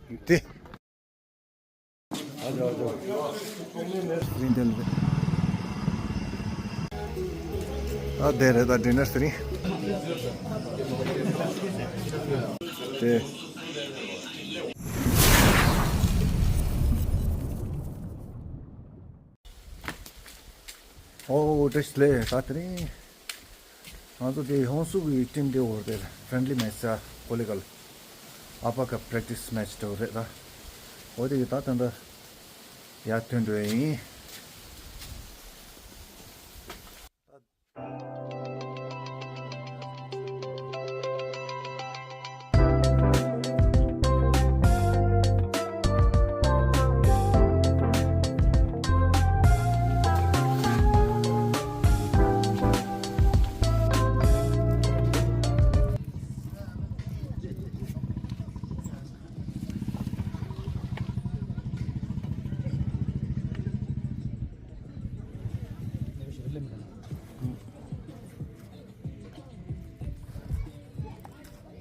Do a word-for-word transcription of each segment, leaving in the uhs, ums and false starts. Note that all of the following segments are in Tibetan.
དེ། ཨ་དེ་རེད་ད། ཌི་ནར་ཟེར་རིང་དེ། ཨོ་བཀྲ་ཤིས་བདེ་ལེགས། ད་དེ་རིང་ང་ཚོ་དེ་ཧོན་སུར་གྱི་ཊིམ་དེ་འོར་དེ་ཕྲེན་ལི་མེཆ་ས་ཀོ་ལི་གལ་ཨ་པ་ཀ་པྲེག་ཊིས་མེཆ་དེ་རེད་ད། འོ་དེ་གི་ད་ད་ད་ཡར་ཐོན་འགྲོ་ཡིན།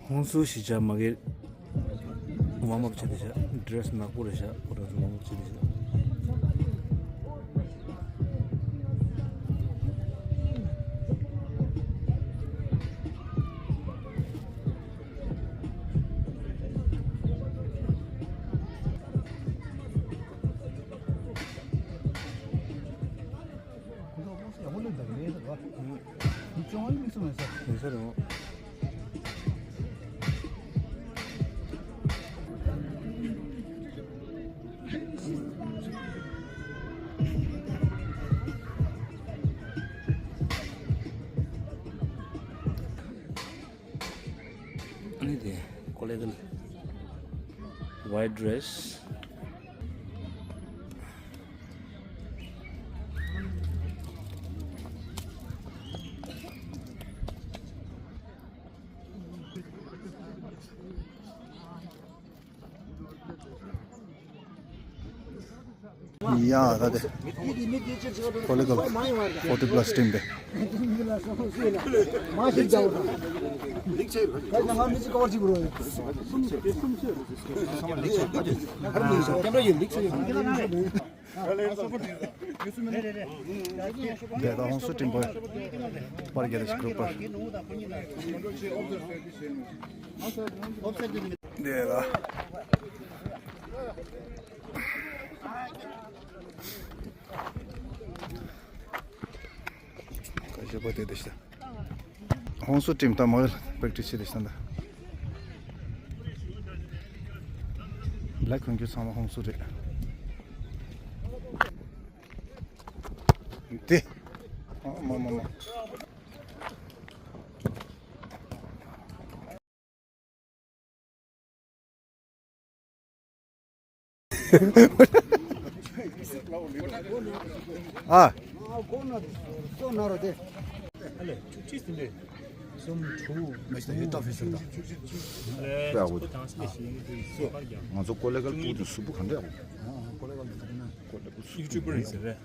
ཧོན་སུར་གཞིས་ཆགས་མ་གིར་ཝརམ་ཨབ་བྱེད་དེ་བཞག་ཌི་རེ་སི་ནག་པོ་རེ་བཞག་ཁོ་རང་ཚོ་ཝརམ་ཨབ་བྱེད་དེ་བཞག་ཨ་ནི་དེ་ཀོ་ལི་གལ་ཝའི་ཌི་རེ་སི། ཡ་ད་དེ་ཀོ་ལི་གལ་ཕོར་ཊི་པ་ལ་སི་ཊིམ་དེ། དེ་ད་ཧོན་སུར་ཊིམ་པ་པར་རྒྱལ་རེས་གུ་རུབ་པར། དེ་ལ། ཁ་ཤས་པ་དེ་དེ་ཤ། ཧོན་སུར་ཊིམ་ད་མ་པེག་ཊིས་བྱེད་དེ་ཤ་ད། བླ་ཁོང་ཁྱོད་ཚང་མ་ཧོན་སུར་རེད། དེ། ཨ་མ་མ་མ། ཨ། ང་ཚོ་ཀོ་ལེ་གལ་སྤུ་གུ་གསུམ་པོ་ག་འདྲ་ཡོད། ཡུ་ཊུབ་པར་ཡིན་ཟེར་རེད།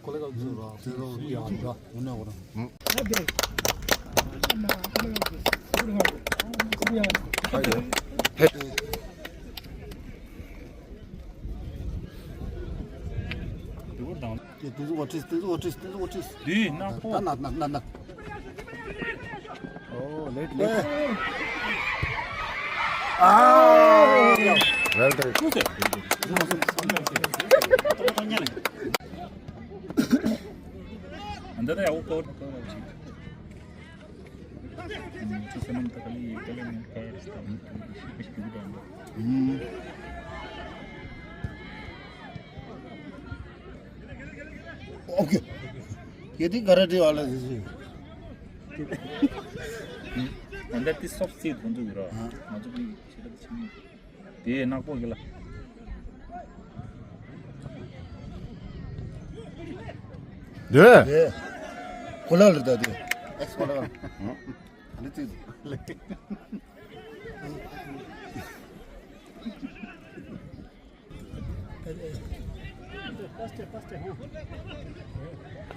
དེ་ཚོ་བ་ཁྲིས། དེ་ཚོ་བ་ཁྲིས། དེ་ཚོ་བ་ཁྲིས། དེ་ནག་པོ། ད་ནག་ནག་ནག་ནག། ཨོ་ལེཊ་ལེཊ། ཨ། ཝེལ་ཌན། འདི་ནས་ཡག་པོ་གོ། ཨོ་ཁེ། ཡེ་དེ་ག་རེ་བྲིས་བ་ལ་ཟེར་ཟེར། འདི་དེ་སོབ་སི་དོན་དུ་ཡོད་ར། ང་ཚོ་གི་ཆེ་ལ་ཆེ་མི། དེ་ནག་པོ་གི་ལ། དེ། དེ། ཁོ་ལ་ལ་ད་དེ། ཨེགས་ཁོ་ལ་ལ། ཨ་ནི་དེ།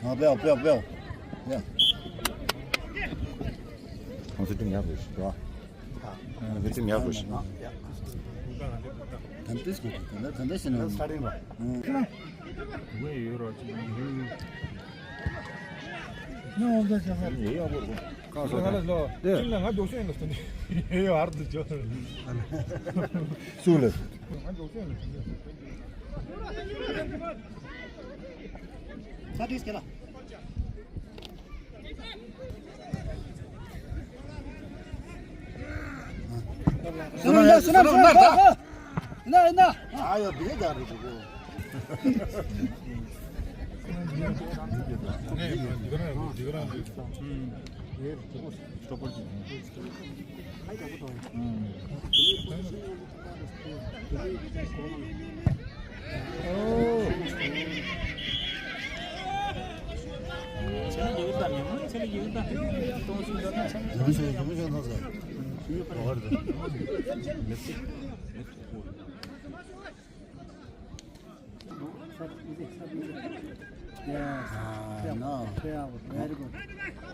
ཨ་པེའོ་པེའོ་པེའོ། ཡ། ཁོང་ཚོ་ཏིམ་ཡག་པོ་ཞིག་འདུག་ཨ། ཁོང་ཚོ་ཏིམ་ཡག་པོ་ཞིག་ད་ལྟའི་སྐོར་དུ་ད་ལྟ་ད་ལྟ་ཞེ་ན། ད་སྟ་རིང་ར། ཨང་། ངས་ཡོད་ར་ཅི། ངས་ཡོད་ཡག་པོ་རེད། གང་སོང་ད། ལ་ལ་ལ། ཅི་ལ་ང་འཇོག་ཤེས་ཡིན་ལ་སྟོན་ཏེ། ཡོད་ཡོད་ཨར་དུ་འཇོག་སུ་ལ། ང་འཇོག་ཤེས་ཡིན་ལ་སྟོན་ཏེ། ས་ཏིས་ཀེ་ལ། སུ་ན་སུ་ན་སུ་ན་ད། ཡིན་ན་ཡིན་ན། ཨ་ཡོ་བི་ལེ་ད་རུ་ཅུ་གོ། Yes. Ah, yeah, no. Yeah, very good.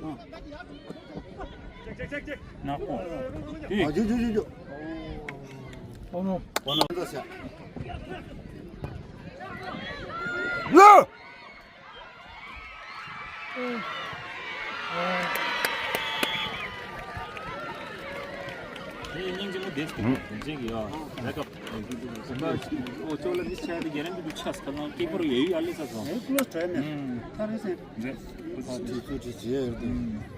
Ah. Check, check, check, check. Knock on. Ah, ju, ju, ju, ju. Oh no. Oh no. No! དེ་སྙིང་རྗེ་མོ་བསྡད་ཟེར་གྱི་ཡོད། ལེགས་ཀ། ཨོ་ཅོ་ལ་མི་ཆ་དེ་རྒྱ་རན་དུ་ཆ་ས་ཁ་ནང་སྐྱིད་པོ་རུ་ཡོད་ཡོད་ཨ་ལེ་ས་སོང་། ཨེ་ཀློ་སྟྲོད་ནས་ཐ་རེ་སེ། རེད། ཐུ་ཐུ་ཐི་ཇེ་ཡོད་དུ།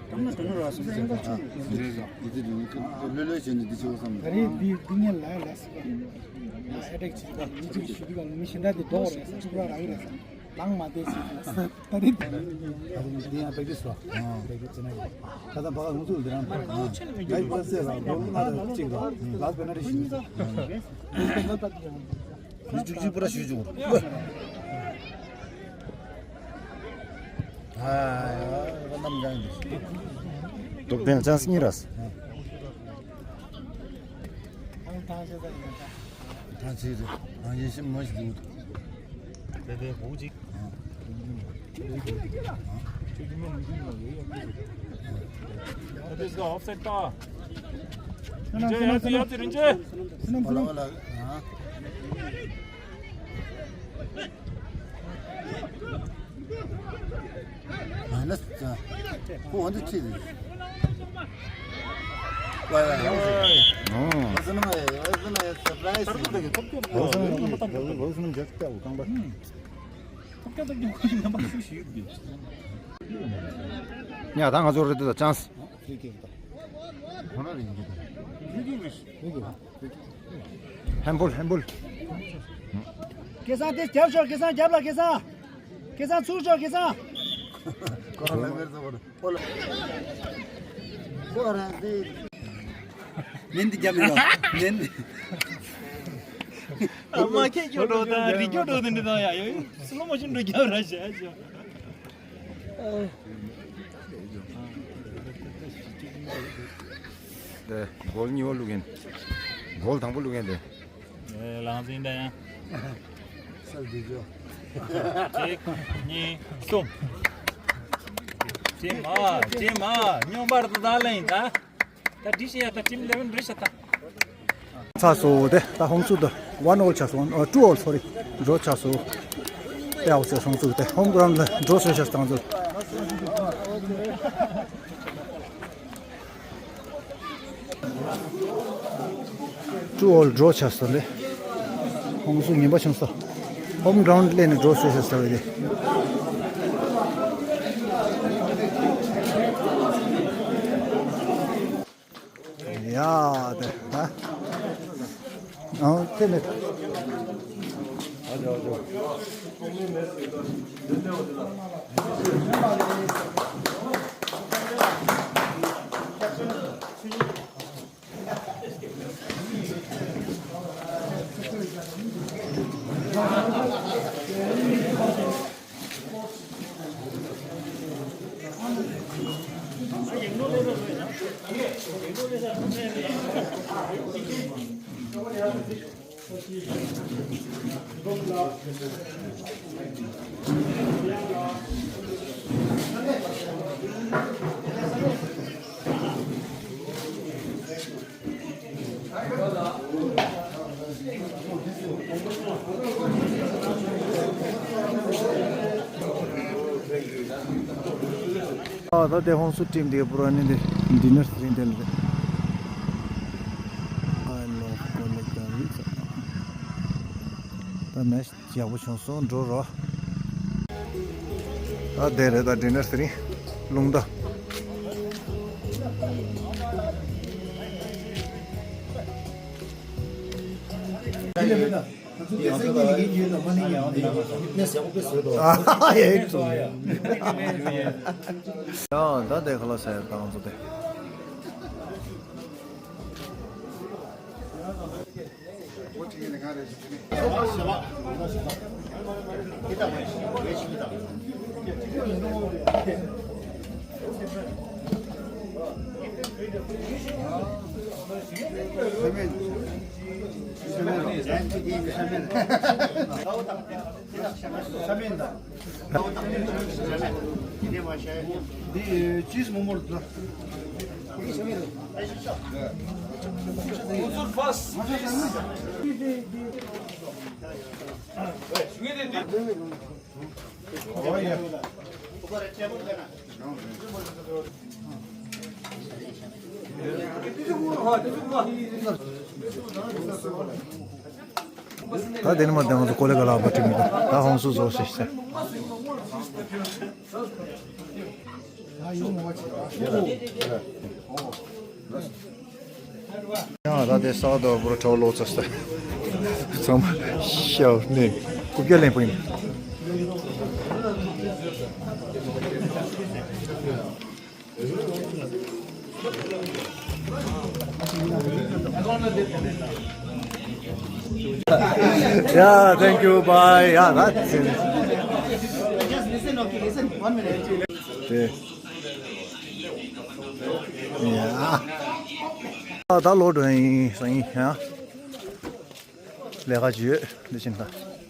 དམ་ན་དུ་ནུ་ར་སུ་སེ་ཡོད་ད་ཆུ་ཡོད་དུ། རེད་རེད། ཡི་དུ་དུ་ལོ་ལོ་བྱས་ནས་འདི་ཆེ་བོ་བསམ། ད་རེས་འདི་འདི་ཉན་ལ་ལ་སི་ཀ་ཨེ་ཊེག་བྱེད་ད་མི་གཅིག་ཞུ་དུས་ཀ་མི་གཞན་དག་དེ་ལྡོག་རེད་ས་ཆུ་ར་རག་གི་རེད་ས། ལང་མ་བསྡད་ཟེར་ད་རེད། ད་རུང་འདི་ཡང་པེག་ཊིས་རོ། པེག་ཊིས་ཅི་ནས་ད་ལྟ་བ་ངུ་ཚུགས་འདི་རང་ད་ལྟ་པ་སེ་ར་གོལ་ལྔ་དང་གཅིག་རོ། ལ་སི་པེ་ན་ལི་ཊི་ཞིག་རེད། མི་བཅུ་གཅིག་པུ་ར་ཞུས་བྱུང་། ཨ་ཡ་རྣམ་གྲངས་འདི། སྟོབས་ལྡན་ཅང་སྙི་ར། ཐང་ཆེ་རེད། ཨང་ཡེ་ཤི་མ་ཞིག་འདུག་དེ་དེ་འུ་ཅིག་ཨ། ཨོཕ་སའིཌ་ད། རིན་ཆེན་ཡར་ཙི་ཡར་ཙི་རིན་ཆེན། ཨ། མ་ནས་ཙ། ཁོ་འོན་ཏེ་ཁྱེད། ཝའི་ཝའི་ཝའི། ཨོ། བོ་སི་ནམ་ཝའི་ཝའི་ཟི་ནམ་སར་པ་རའི་ཛི་ཡིན། བོ་སི་ནམ་བོ་སི་ནམ་རྒྱག་ཏེ་རྐང་པ། ཉ་ད་ང་ཚོ་རེད་དུ་ད་ཅང་སི། ཁོ་ན་རེད་ཡིན་གྱི་ད། ཧན་བོལ་ཧན་བོལ། སྐལ་བཟང་དེ་རྒྱབ་ཤོག་སྐལ་བཟང་རྒྱབ་ལ་སྐལ་བཟང་། སྐལ་བཟང་ཚུར་ཤོག་སྐལ་བཟང་། ཁོ་རང་ལ་མེར་ཚོ་བོ་ལ། ཁོ་རང་དེ། མིན་དེ་རྒྱབ་མི་རོགས་མིན། ཨ་མ་ཁྱེད་སྐྱོ་འགྲོ་དང་རི་སྐྱོ་འགྲོ་དེ་འདྲ་དང་ཡ་ཡོད་སི་ལོ་མོ་ཤིན་འགྲོ་རྒྱབ་ར་བྱ་བྱ། དེ་གོལ་གཉིས་པ་བླུག་མཁན། གོལ་དང་པོ་བླུག་མཁན་དེ། ཨེ་ལང་ཟིན་ད་ཡང་། སལ་བི་ཇོ། གཅིག་གཉིས་གསུམ། ཅི་མ་ཅི་མ་སྙོམས་པར་དུ་ད་ལེན་ད། ད་འདི་ཤེས་ཡ་ད་ཊིམ་ལེ་བན་རེ་ཤ་ད། ཚ་སོ་དེ་ད་ཧོམ་སུ་དུ་ཝན་ཨོལ་ཆ་སོ། ཨ་ཊུ་ཨོལ་སོ་རི། ཌོ་ཆ་སོ། དེ་ཨའུ་སེ་ཧོམ་སུ་དེ་ཧོམ་གྲོན་ལ་ཌོ་སོ་ཤ་སྟངས་ཚོ། ཊུ་ཨོལ་ཌོ་ཆ་སོ་ལེ། ཧོམ་སུ་ངན་པ་བྱུང་སོ། ཧོམ་གྲོན་ལེ་ནི་ཌོ་སོ་ཤ་སྟངས་དེ། ཡ་དེ་ཧ། ཨང་ཁེ་ནེ། ད་ལྟ་དེ་ཧོང་སུ་ཊིམ་དེ་པུ་ར་ནི་དེ་ཌི་ནར་སི་རིང་དེ་ལ་རེད། I love Kolakari. ད་མེ་ཡག་པོ་བྱུང་སོང་། འགྲོ་རོགས། ད་དེ་རེད། ད་ཌི་ནར་སི་རིང་རླུང་རྟ། ཨ་ཡ་ཡ། ཡ་ད་དེ་ཁ་ལག་ཟ་ཡ་ཏང་ཚོ་དེ། འདི་ཅིས་མོག་མོག་ལ། ད་དེ་ནི་མ་དེ་ང་ཚོ་ཀོ་ལེ་ག་ལ་བ་ཁྲིམས་མི་འདུག་ད་ཧོང་སུ་བཟོ་ཞེས་ཟེར། ཡང་ད་དེ་ས་དོ་བོར་ཁྲོ་ལོ་ཚ་ས། ཚང་མ་ཤའོ་ནི་ཀུ་ཀྱ་ལེན་པོ་ཡིན། Yeah, thank you, bye. Yeah, that's it. Just listen, okay, listen. One minute. དེ། ཡ། ད་ལོག་འགྲོ་ཡིན་སང་ཡིན་ཡ། ལས་ཀ་ཅིག་ཡོད་འདི་ཕྱིན་ད།